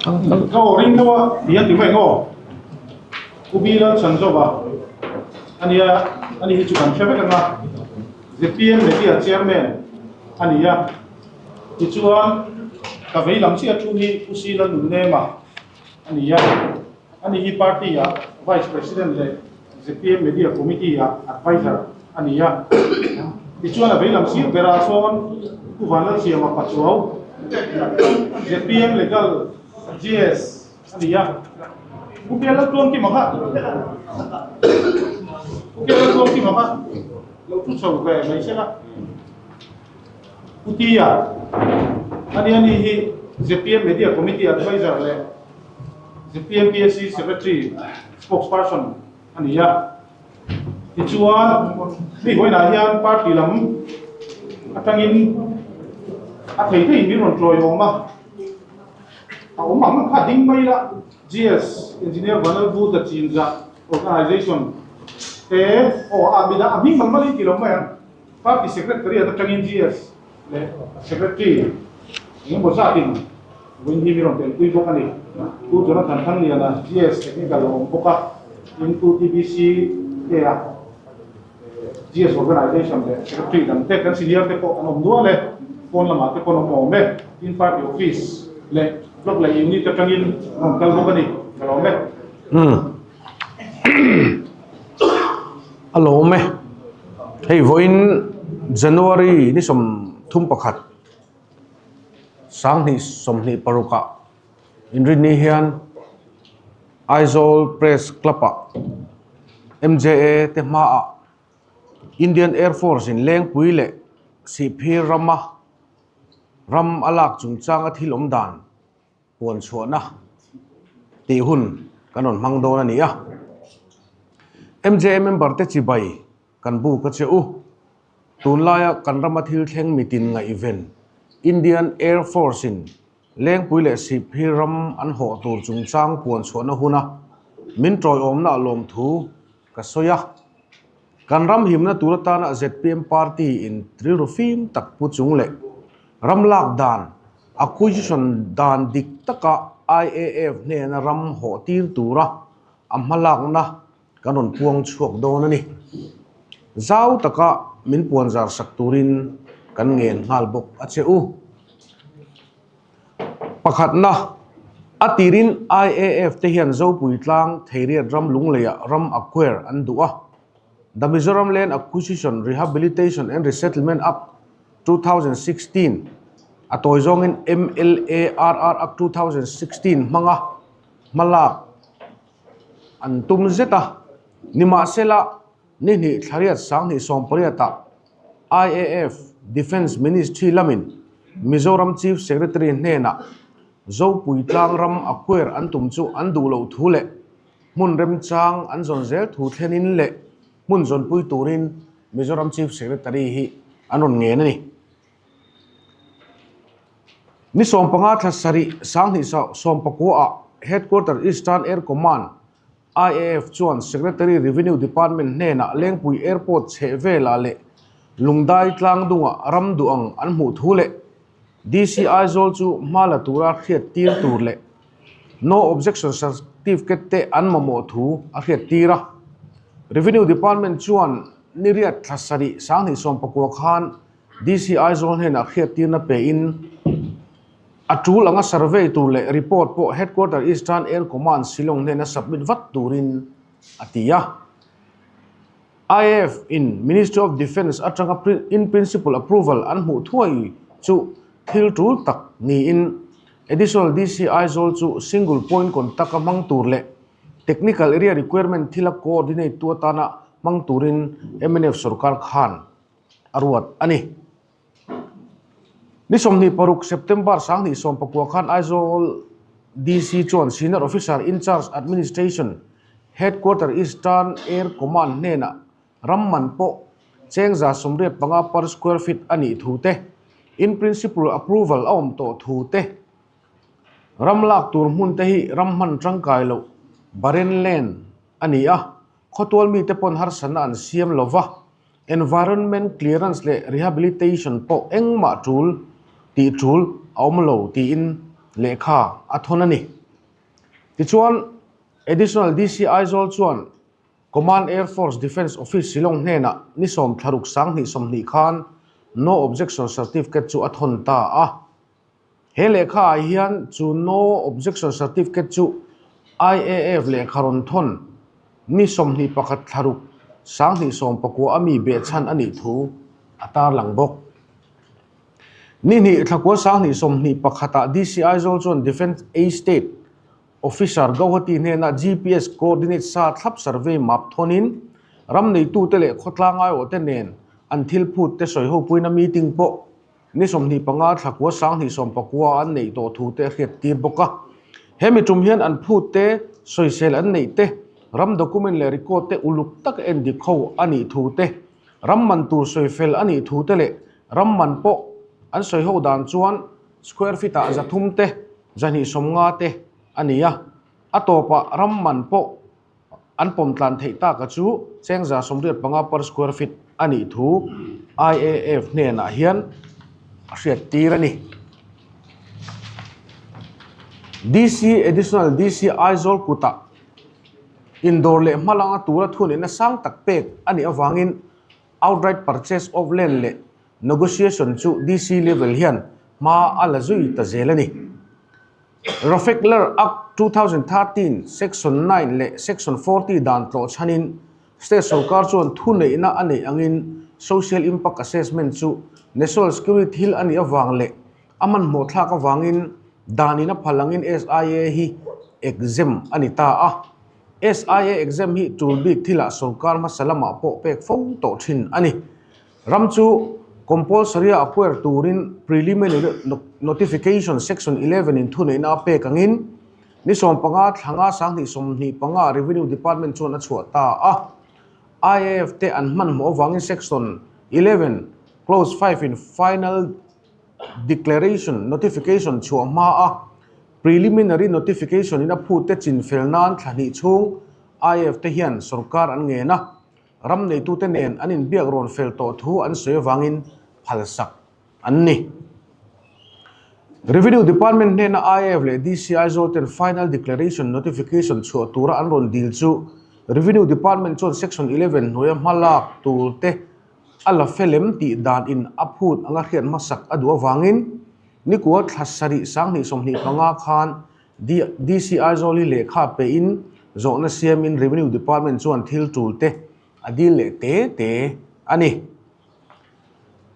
Ka aw ring deuh a ti a ti mai ang aw. Pu Bilal Chhanzova a nia, ani hi chu kan hre vek ang a, zpm Media Chairman a ni a, tichuan ka vei lam chiah thu hi Pu Sila Nunnema a ni a, ani hi party ah Vice President leh zpm Media Committee ah Adviser a ni a, tichuan a vei lam sir berah sawn Pu Vanlalsiama Pachuau, zpm Legal GS a ni a, Pu Biala tluang kim ang a, Pu Biala tluang kim ang a, lo thu chho ve mai se la, Pu Tia a ni a ni hi zpm Media Committee Adviser leh zpm PSC Secretary Spokesperson a ni a, tichuan hei vawiinah hian party lam atangin a thei theiin min rawn tawiawm a. A awm ang kha ding mai la, GS Engineer Vanlalbuta Chinzah Organization te aw a mida a hming mal mal in ti lo mai ang. Party Secretariat atangin GS leh Secretary engemaw zatin vawiin hi mi rawn telpui bawk a ni. Pu Jonathan Thangliana GS Technical a awm bawk a, tin Pu TBC te a GS Organization leh Secretary dang te kan senior te pawh an awm nual e, phone lamah te pawh an awm awm e, tin party office leh block leh unit atangin an rawn kal bawk a ni, ka lawm e. Umm a lawm e, hei vawiin January ni 31 2026 ah Inrinni hian Aizawl Press Club-ah MJA te hmaah Indian Air Force-in Lengpui leh Sihphir rama ram a lak chungchanga thil awm dan puan chhuahna tih hun kan rawn hmang dawn a ni a. MJA member te chibai kan buk a che u. Tunlaia kan rama thil thleng mitin ngaihven Indian Air Force-in Lengpui leh Sihphir ram an hawh tur chungchang puan chhuahna huna min tawiawmna lawmthu ka sawi a. Kan ram himna tur atana zpm party in rilru fim tak pu chung leh ram lak dan, acquisition, dan dik taka IAF hnena ram hawh tir tura a hmalakna kan rawn puang chhuak dawn a ni. Zau taka min puan zar sak turin kan ngen nghal bawk a che u. Pakhatna, a tirin IAF te hian Zopui tlang Theiriat ram Lungleiah ram acquire an duh a. The Mizoram Land Acquisition, Rehabilitation and Resettlement Act 2016, a tawi zawngin MLARR Act 2016 hmanga hmalak an tum zet a. Nimahsela, ni hnih thlariat 2018 ah IAF Defence Ministry lamin Mizoram Chief Secretary hnenah Zopui tlang ram acquire an tum chu an duh loh thu leh hmun remchang an zawn zel thu thlenin leh hmun zawnpui turin Mizoram Chief Secretary hi an rawn ngen a ni. Ni 15 thla sarih 2019 ah Headquarter Eastern Air Command, IAF, chuan Secretary Revenue Department hnenah Lengpui Airport chheh velah leh Lungdai tlangdungah ram duh ang an hmuh thu leh DC Aizawl chu hma la tura hriat tir tur leh No Objection Certificate te an mamawh thu a hriat tir a. Revenue Department chuan ni riat thla sarih 2019 khan DC Aizawl hnenah hriattirna pein a tul anga survey tur leh report pawh Headquarter Eastern Air Command Shillong hnena submit vat turin a ti a. IAF in Ministry of Defence atanga in principle approval an hmuh thuai chu thil tul tak niin Additional DC Aizawl chu single point contact a hmang tur leh technical area requirement thila coordinate tu atana hmang turin mnf sorkar khan a ruat a ni. Ni 26 September 2019 khan Aizawl DC chuan Senior Officer in Charge Administration Headquarter Eastern Air Command hnenah ram man pawh cheng 85 per square feet a nih thu te, in principle approval a awm tawh thu te, ram lak tur hmun te hi ram hman tangkai loh barren land a ni a, khawtual mite pawn harsatna an siam lova. Environment clearance leh rehabilitation pawh engmah tul tih tul a awm lo tiin lehkha a thawn a ni. Tichuan, Additional DC Aizawl chuan Command Air Force Defence Office Shillong hnenah ni sawm thlaruk 20 20 khan No Objection Certificate chu a thawn ta a. He lehkha ah hian chu No Objection Certificate chu IAF lehkha rawn thawn ni 21 thlaruk 2019 a mi behchhan a nih thu a tarlang bawk. Ni hnih thlakua 2021 ah DC Aizawl chuan Defence Estate Officer Gauhati hnena GPS coordinate sa thlap survey map thawnin ram neitute leh khawtlang aiawhte nen an thil phut te sawi hopuina meeting pawh ni 25 thlakua 2019 an neih tawh thu te a hriat tir bawk a. He mi tum hian an phut te sawisel an neih te, ram document leh record te uluk tak en dik ho a nih thu te, ram man tur sawifel a nih thu te leh ram man pawh an sawi ho dan chuan square feet ah 300 te, 250 te a ni a, a tawpah ram man pawh an pawm tlan theih taka chu cheng 185 per square feet a nih thu IAF hnenah hian a hriat tir a ni. DC Additional DC Aizawl kutah indawr leh hmalanga tura thunihna sang tak pek a nih avangin outright purchase of land leh Negotiation chu DC level hian hma a la zui ta zel a ni. Rafekler Act 2013 Section 9 leh Section 40 dan tlawh chhanin State sorkar chuan thuneihna a neih angin Social Impact Assessment chu National Security thil a nih avang leh a hmanhmawh thlak avangin danin a phal angin SIA hi exempt a ni ta a. SIA exempt hi tul bik thilah sorkar hmasa lamah pawh pek fo tawh thin a ni. Ram chu compulsory a acquire turin preliminary notification section 11 in thuneihna a pek angin ni 15 thlanga 2025 Revenue Department chuan a chhuah ta a. IAF te an hmanhmawh avangin section 11 clause 5 in final declaration notification chhuah hma a preliminary notification in a phut te chinfel nan thla hnih chhung IAF te hian sorkar an ngen a. Ram neitute nen an inbiak rawn fel tawh thu an sawi avangin phalsak an ni. Revenue Department hnena IAF leh DC Aizawl ten Final Declaration Notification chhuah tura an rawn dil chu Revenue Department chuan Section 11 hnuaia hmalak tur te a la felem tih dan in a phut anga hriat hmasak a duh avangin nikua thla sarih 2025 khan DC Aizawl hi lehkha pehin zawhna siamin Revenue Department chuan thil tul te a dil leh te te a ni.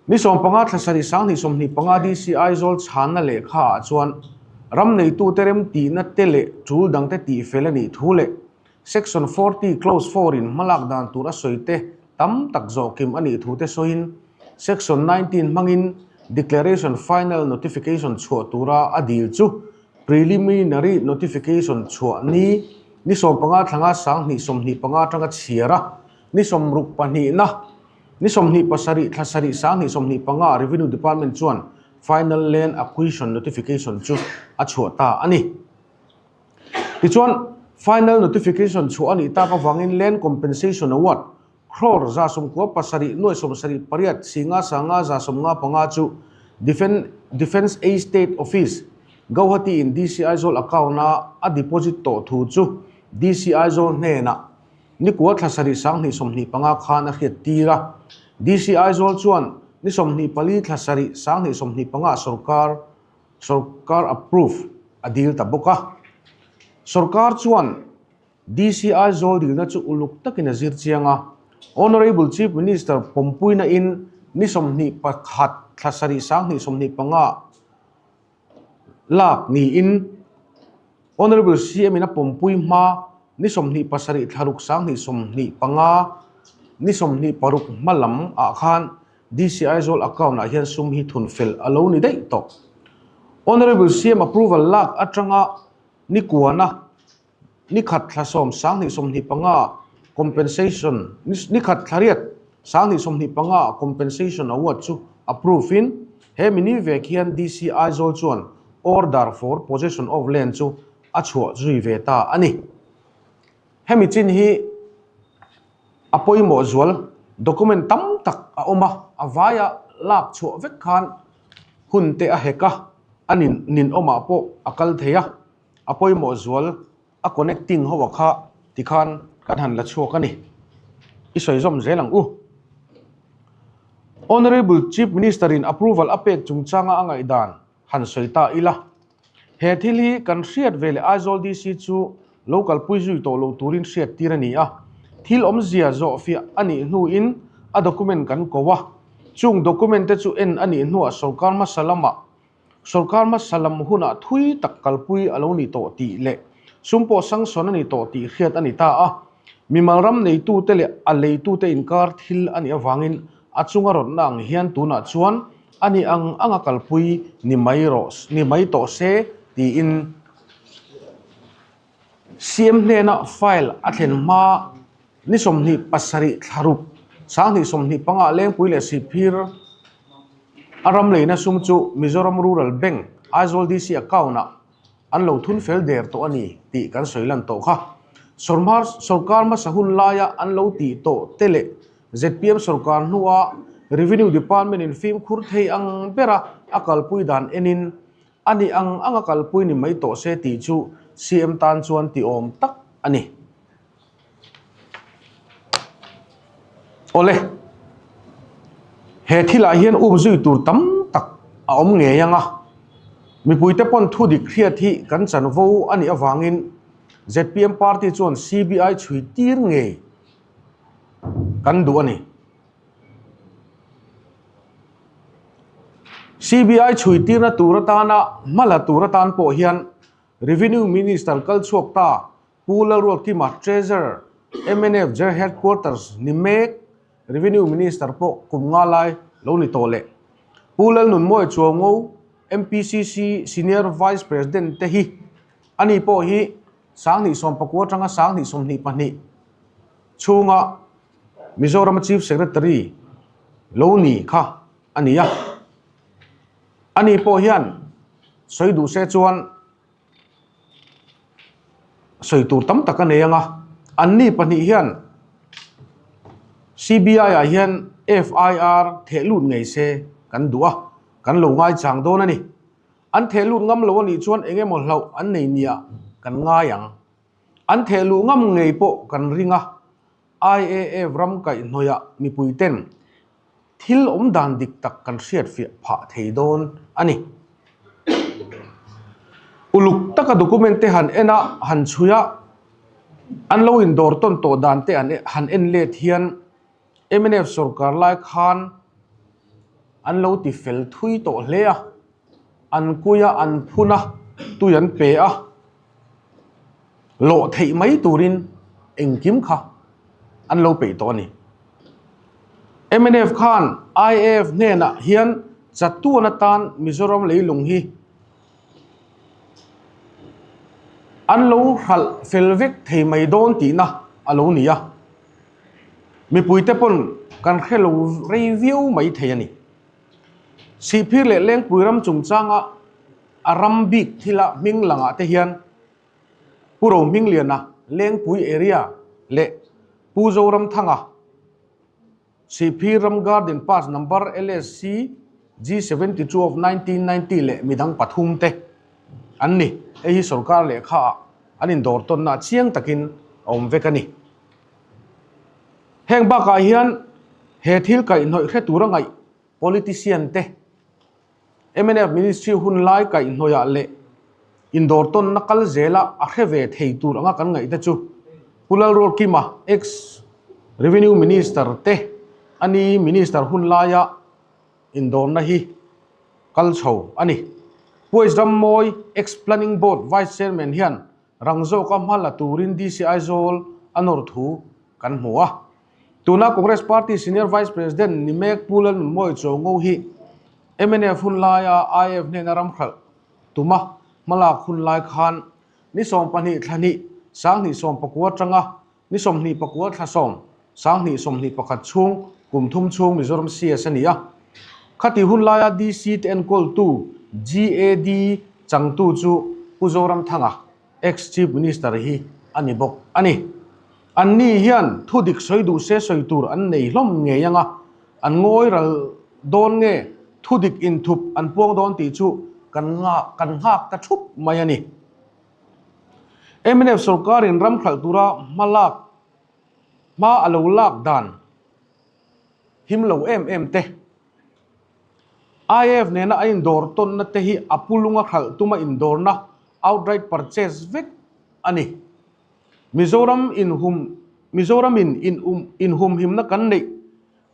Ni 15 thla sarih 2025 DC Aizawl chhanna lehkha ah chuan ram neitute rem tihna te leh tul dangte tihfel a nih thu leh Section 40 Clause 4 in hmalak dan tur a sawi te tam tak zawhkim a nih thu te sawiin Section 19 hmangin Declaration Final Notification chhuah tura a dil chu Preliminary Notification chhuah ni ni 15 thlanga 2025 atanga chhiar a, ni 62na ni 27 thla sarih 2025 Revenue Department chuan Final Land Acquisition Notification chu a chhuah ta a ni. Tichuan, Final Notification chhuah a nih tak avangin Land Compensation Award crore 97 nuai 78 singa sanga 155 chu Defence Estate Office, Gauhati in DC Aizawl account a a deposit tawh thu chu DC Aizawl hnenah nikua thla sarih 2025 khan a hriat tir a. DC Aizawl chuan ni 24 thla sarih 2025 sorkar sorkar approve a dil ta bawk a. Sorkar chuan DC Aizawl dilna chu uluk takin a zir chiang a. Honourable Chief Minister pawmpuina in ni 21 thla sarih 2025 lak niin Honourable CM in a pawmpui hma ni 27 thla ruk 2025 ni 26 hma lam ah khan DC Aizawl account ah hian sum hi thun fel a lo ni daih tawh. Honourable CM approval lak atanga ni kuana ni khat thla sawm 2025 compensation ni khat thla riat 2025 compensation award chu approve in he mini vek hian DC Aizawl chuan order for possession of land chu a chhuah zui ve ta a ni. Hemi chin hi a pawimawh zual document tam tak a awm a, a vaia lak chhuah vek khan hun te a hek a. A nin ninawmah pawh a kal thei a, a pawimawh zual a connecting ho a kha tikhan kan han la chhuak a ni. I sawi zawm zel ang u. Honourable Chief Minister in approval a pek chungchanga a ngaihdan han sawi ta ila. He thil hi kan hriat ve leh Aizawl DC chu lo kalpui zui tawh lo turin hriat tir a ni a. Thil awmzia zawhfiah a nih hnuin a document kan ko a. Chung document te chu en a nih hnuah sorkar hmasa lamah sorkar hmasa lam hunah thui tak kalpui a lo ni tawh tih leh sum pawh sanction a ni tawh tih hriat a ni ta a. Mimal ram neitute leh a leitute inkar thil a nih avangin a chunga rawtna ang hian tunah chuan a ni ang anga kalpui ni mai rawh ni mai tawh se tiin CM hnena file a thlen hma ni 27 thlaruk 2025 ah Lengpui leh Sihphir a ram leina sum chu Mizoram Rural Bank Aizawl DC account ah an lo thun fel der tawh a ni tih kan sawi lan tawh kha. Sawrhmar sawrkar hmasa hun laia an lo tih tawh te leh zpm sawrkar hnua Revenue Department in fimkhur thei ang bera a kalpui dan enin a ni ang anga kalpui ni mai tawh se tih chu CM tan chuan ti awm tak a ni. Awle, he thilah hian um zui tur tam tak a awm ngei ang a, mipuite pawn thu dik hriat hi kan chanvo a nih avangin zpm party chuan CBI chhui tir ngei kan duh a ni. CBI chhui tirna tur atana hma la tur atan pawh hian Revenue Minister kal chhuak ta Pu Lalruatkima, Treasurer, mnf General Headquarters ni mek Revenue Minister pawh kum nga lai lo ni tawh leh Pu Lalnunmawi Chuaungo, MPCC Senior Vice President te hi ani pawh hi 2019 atanga 2022 chhunga Mizoram Chief Secretary lo ni kha a ni a. Ani pawh hian sawi duh se chuan Sawi tur tam tak a nei ang a, anni pahnih hian CBI ah hian FIR theh lut ngei se kan duh a, kan lo ngaichang dawn a ni. An theh lut ngam lo a nih chuan eng emaw hlauh an nei nia kan ngai ang. An theh luh ngam ngei pawh kan ring a, IAF ram kaihhnawihah mipui ten Thil awm dan dik tak kan hriatfiah phah thei dawn a ni. Uluk taka document te han en a, han chhui a, an lo indawr tawn tawh dan te an han en let hian mnf sorkar lai khan an lo ti fel thui tawh hle a, an kui a, an phun a, tui an pe a, lawh theih mai turin engkim kha an lo peih tawh a ni. Mnf khan IAF hnenah hian chatuan atan Mizoram leilung hi an lo hralh fel vek thei mai dawn tihna a lo ni a, mipuite pawn kan hre lo rei viau mai thei a ni. Sihphir leh Lengpui ram chungchanga a ram bik thila hming langah te hian Pu Rohmingliana, Lengpui area leh Pu Zoramthanga, Sihphir Ram Garden Pass Number LSC G72 of 1990 leh midang pathum te an ni. Hei hi sorkar lehkha ah an indawr tawnna chiang takin a awm vek a ni. Heng bakah hian he thil kaihhnawih hre tura ngaih politician te Mnf Ministry hun lai kaihhnawihah leh indawr tawnna kal zela a hre ve thei tur anga kan ngaih te chu Pu Lalrualkima, ex Revenue Minister te a ni Minister hun laia indawrna hi kal chho a ni. Pu H Rammawi, ex Planning Board Vice Chairman hian rang zawka hma la turin DC Aizawl a nawr thu kan hmu a. Tuna Congress Party Senior Vice President ni mek Pu Lalnunmawi Chawngo hi mnf hun laia IF hnena ram hralh tuma hmalak hun lai khan ni 12 thla hnih 2019 atanga ni 24 thla 7 2021 chhung kum thum chhung Mizoram CS a ni a. Khati hun laia DC te enkawltu GAD changtu chu Pu Zoramthanga, Ex-Chief Minister hi a ni bawk a ni. Anni hian thu dik sawi duh se sawi tur an nei hlawm ngei ang a, an ngawi ral dawn nge thu dik inthup an puang dawn tih chu kan ngah kan nghak ta thup mai a ni. Mnf sorkarin ram hralh tura hma lak hma a lo lak dan him lo em em te, IAF nena a indawr tawnna te hi a pulunga hralh tuma indawrna outright purchase vek a ni. Mizoram inhum Mizoramin in inhumhimna kan neih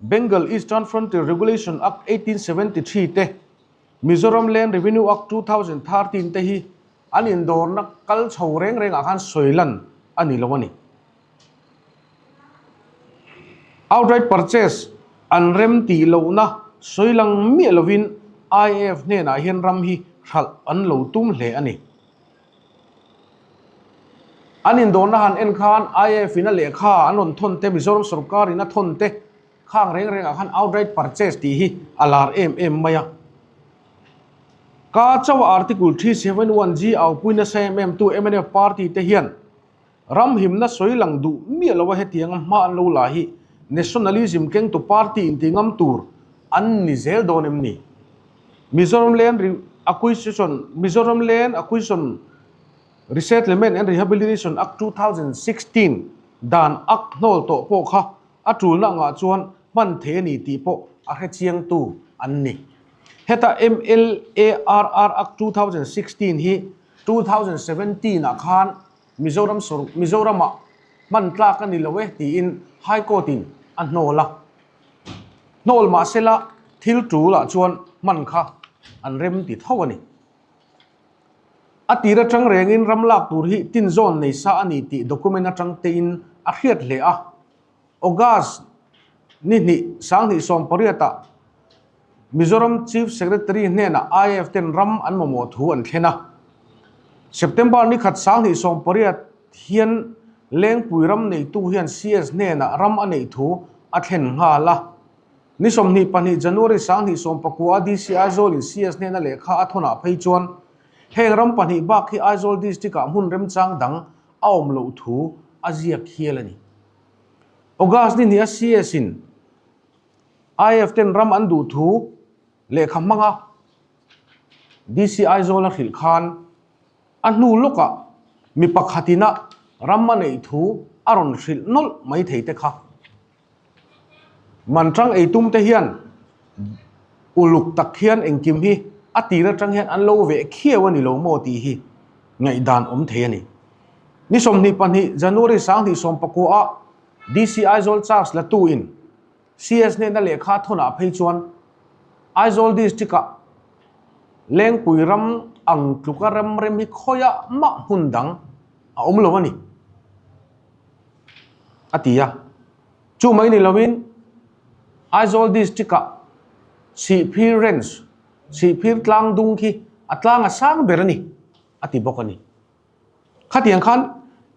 Bengal Eastern Frontier Regulation Act 1873 te, Mizoram Land Revenue Act 2013 te hi an indawrna kal chho reng rengah khan sawi lan a ni lo a ni. Outright purchase an rem tih lohna sawi lang miah lovin IAF hnenah hian ram hi hralh an lo tum hle a ni. An indawrna han en khan IAF in a lehkha an rawn thawn te, Mizoram sorkar in a thawn te khang reng rengah khan outright purchase tih hi a lar em em mai a. Ka chauha Article 371 G aupui nasa em em tu mnf party te hian ram himna sawi lang duh miah lo a hetianga hma an lo la hi nationalism kengtu party inti ngam tur an ni zel dawn em ni? Mizoram Land Acquisition Mizoram Land Acquisition Resettlement and Rehabilitation Act 2016 dan Act hnawl tawh pawh kha a tulna angah chuan hman thei a ni tih pawh a hre chiangtu an ni. Heta MLARR Act 2016 hi 2017 ah khan Mizoram Mizoramah hman tlak a ni lo e tiin High Court in a hnawl a. Hnawl mahsela thil tulah chuan hman kha an rem ti tho a ni. A tir atang rengin ram lak tur hi tinzawn nei sa a ni tih document atang tein a hriat hle a. August ni hnih sanghnih sawmpariat ah Mizoram Chief Secretary hnenah IAF ten ram an mamawh thu an thlen a. September ni khat sanghnih sawmpariat hian Lengpui ram neitu hian CS hnenah ram a neih thu a thlen nghal a. Ni 22 January sanghnih sawmpakua DC Aizawl in CS hnena lehkha a thawnah phei chuan heng ram pahnih bak hi Aizawl District ah hmun remchang dang a awm loh thu a ziak hial a ni. August ni hnih a CS in IAF ten ram an duh thu lehkha hmanga DC Aizawl a hrilh khan a hnu lawkah mi pakhatin a ram a neih thu a rawn hrilh nawlh mai thei te kha. Man tang ei tum te hian uluk tak hian engkim hi a tir atang hian an lo veh khiau a ni lo maw tih hi ngaihdan awm thei a ni. Ni 22 January 2019 ah DC Aizawl charge la tu in CS hnena lehkha thawnah phei chuan Aizawl District ah Lengpui ram ang tluka ram rem hi khawiah mah hmun dang a awm lo a ni a ti a. Chu mai ni lovin Aizawl District ah Sihphir Range, Sihphir tlang dung khi a tlang a sang ber a ni a ti bawk a ni. Khatiang khan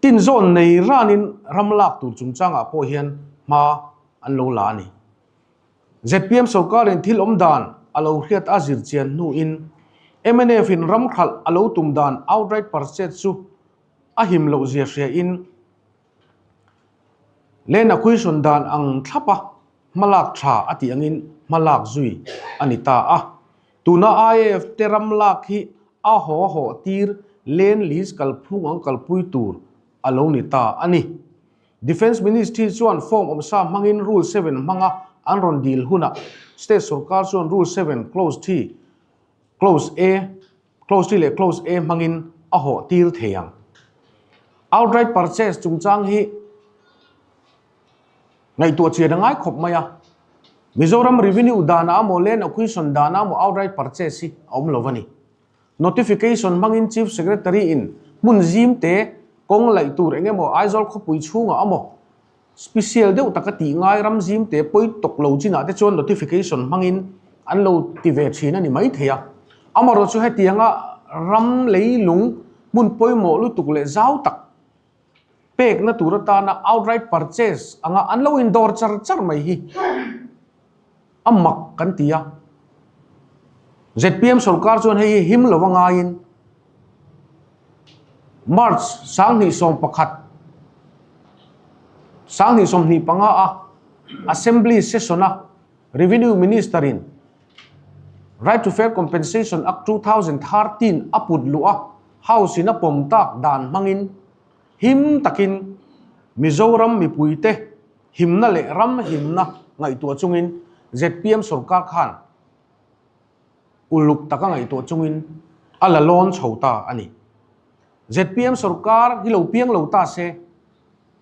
tinzawn nei ranin ram lak tur chungchangah pawh hian hma an lo la a ni. Zpm sorkarin thil awm dan a lo hriat a zir chian hnuin mnf in ram khalh a lo tum dan outright purchase chu a him loh zia hria in Land acquisition dan ang thlap a hmalak tha a tih angin hmalak zui a ni ta a. Tuna IAF te ram lak hi a haw haw tir land lease kalphung ang kalpui tur a lo ni ta a ni. Defence Ministry chuan form awmsa hmangin Rule 7 hmanga an rawn dil hunah State sorkar chuan Rule 7 Clause 3, Clause A, Clause 3 leh Clause A hmangin a hawh tir thei ang. Outright purchase chungchang hi ngaihtuah chian a ngai khawp mai a. Mizoram Revenue danah emaw Land Acquisition danah emaw outright purchase hi a awm lo a ni. Notification hmangin Chief Secretary in hmun zim te kawng laih tur eng emaw Aizawl khawpui chhungah emaw special deuh taka tih ngai ram zim te pawi tawk lo chinah te chuan notification hmangin an lo ti ve thin a ni mai thei a. Amaherawhchu chu hetianga ram leilung hmun pawimawh lutuk leh zau tak pekna tur atana outright purchase anga an lo indawr char char mai hi a mak kan ti a. Zpm sorkar chuan hei hi him lova ngaiin March 2021 2025 a Assembly session a Revenue Minister in. Right to Fair Compensation Act 2013 a put luh a, House in a pawm tak dan hmangin him takin Mizoram mipuite himna leh ram himna ngaihtuah chungin zpm sorkar khan uluk taka ngaihtuah chungin a la lawn chho ta a ni. Zpm sorkar hi lo piang lo ta se,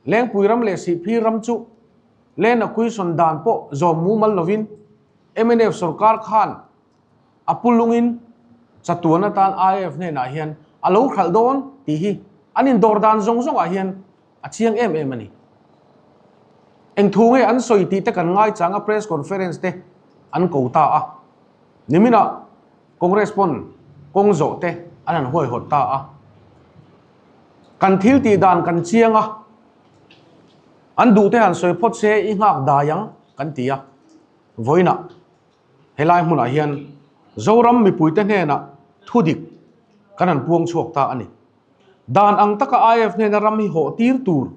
Lengpui ram leh Sihphir ram chu Land Acquisition dan pawh zawm mumal lovin mnf sorkar khan a pu lungin chatuan atan IAF hnenah hian a lo hralh dawn tih hi an indawr dan zawng zawngah hian a chiang em em a ni. Eng thu nge an sawi tih te kan ngaichang a press conference te an ko ta a. Niminah Congress pawn kawng zawh te an han huaihawt ta a. Kan thil tih dan kan chiang a, an duh te han sawi phawt se i nghak dai ang kan ti a. Vawiinah helai hmunah hian Zoram mipuite hnenah thudik kan han puang chhuak ta a ni. Dan ang taka IF hnena ram hi hawh tir tur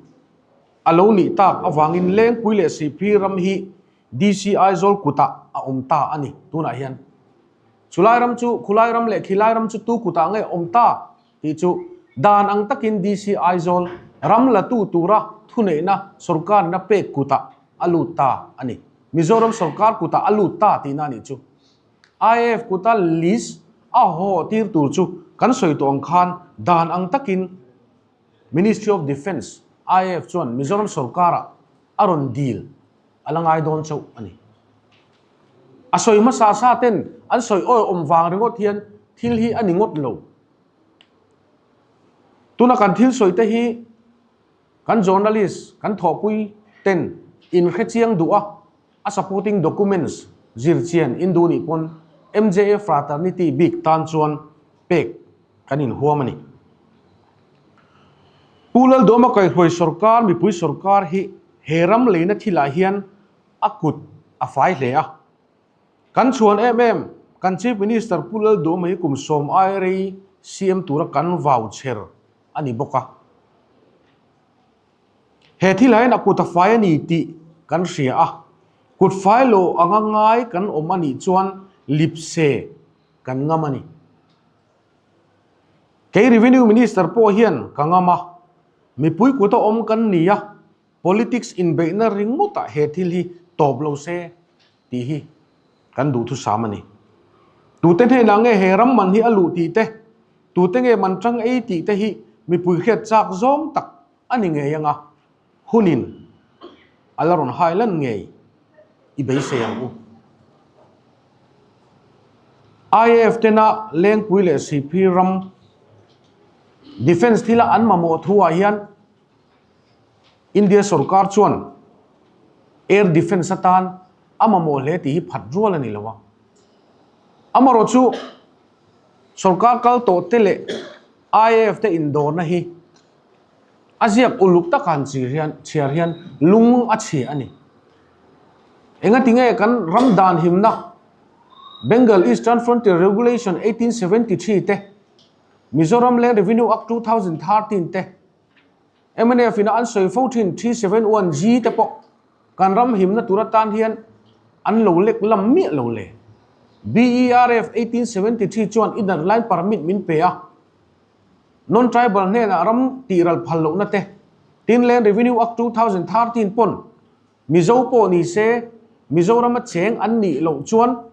a lo nih tak avangin Lengpui leh Sihphir ram hi DC Aizawl kutah a awm ta a ni tunah hian. Chulai ram chu khulai ram leh khilai ram chu tu kutah nge awm ta tih chu dan ang takin DC Aizawl ram latu tura thuneihna sawrkarna pek kutah a lut ta a ni. Mizoram sawrkar kutah a lut ta tihna a nih chu. IAF kuta list a haw tir tur chu kan sawi tawh ang khan dan ang takin Ministry of Defence, IAF chuan Mizoram sawrkarah a rawn dil a la ngai dawn chauh a ni. A sawi hmasa sa ten an sawi awi awm vang ringawt hian thil hi a ni ngawt lo. Tuna kan thil sawi te hi kan journalist, kan thawhpui ten in hrechiang duh a, a supporting documents zirchian in duh nih pawn MJA fraternity bik tan chuan pek kan inhuam a ni. Pu Lalduama kaihruai sorkar, mipui sorkar hi he ram leina thilah hian a kut a fai hle a. Kan chhuan em em, kan Chief Minister Pu Lalduama hi kum sawm ai rei CM tura kan vau chher a ni bawk a. He thil ah hian a kut a fai a ni tih kan hria a, kut fai lo anga ngai kan awm a nih chuan lipse kan ngam a ni. Kei Revenue Minister pawh hian ka ngam a, mipui kut a awm kan ni a, politics inbeihna ringawtah he thil hi tawp lo se tih hi kan duhthusam a ni. Tute hnenah nge he ram man hi a luh tih te, tute nge man tang ei tih te hi mipui hriat chak zawng tak a ni ngei anga hunin a la rawn hai lan ngei i beisei ang u. IAF tena Lengpui leh Sihphir ram Defence thila an mamawh thuah hian India sorkar chuan Air Defence atan a mamawh hle tih hi phat rual a ni lo a. Amaherawhchu sorkar kal tawh te leh IAF te indawrna hi a ziak uluk taka han chir hian chhiar hian lung a chhia a ni. Engati nge kan ram dan himna Bengal Eastern Frontier Regulation 1873 te, Mizoram Land Revenue Act 2013 te, Mnf ina an sawi fo thin 371G te pawh kan ram himna tur atan hian an lo lek lam miah lo le. BERF 1873 chuan inner line permit min pe a, Non-tribal hnenah ram tihral phal lohna te, tin Land Revenue Act 2013 pawn Mizo pawh ni se Mizorama cheng an nih loh chuan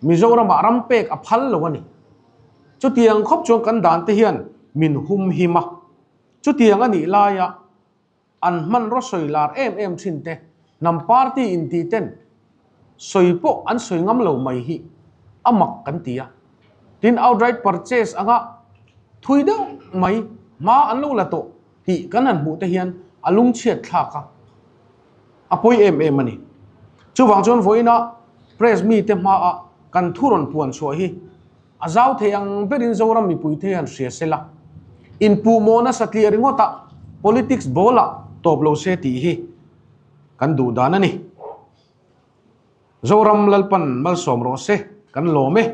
Mizoramah ram pek a phal lo a ni. Chutiang khawp chuan kan dan te hian min hum him a. Chutiang a nih laia an hmanraw sawi lar em em thin te, hnam party inti ten sawi pawh an sawi ngam lo mai hi a mak kan ti a. Tin outright purchase anga thui deuh mai hma an lo la tawh tih kan han hmuh te hian a lungchhiat thlak a, a pawi em em a ni. Chuvang chuan vawiina press mite hmaa kan thu rawn puan chhuah hi a zau thei ang berin Zoram mipuite hi han hria se la, inpuhmawh nasa tliah ringawtah politics ball-ah tawp lo se tih hi kan duh dan a ni. Zoram Lalpan malsawm rawh se, kan lawm e.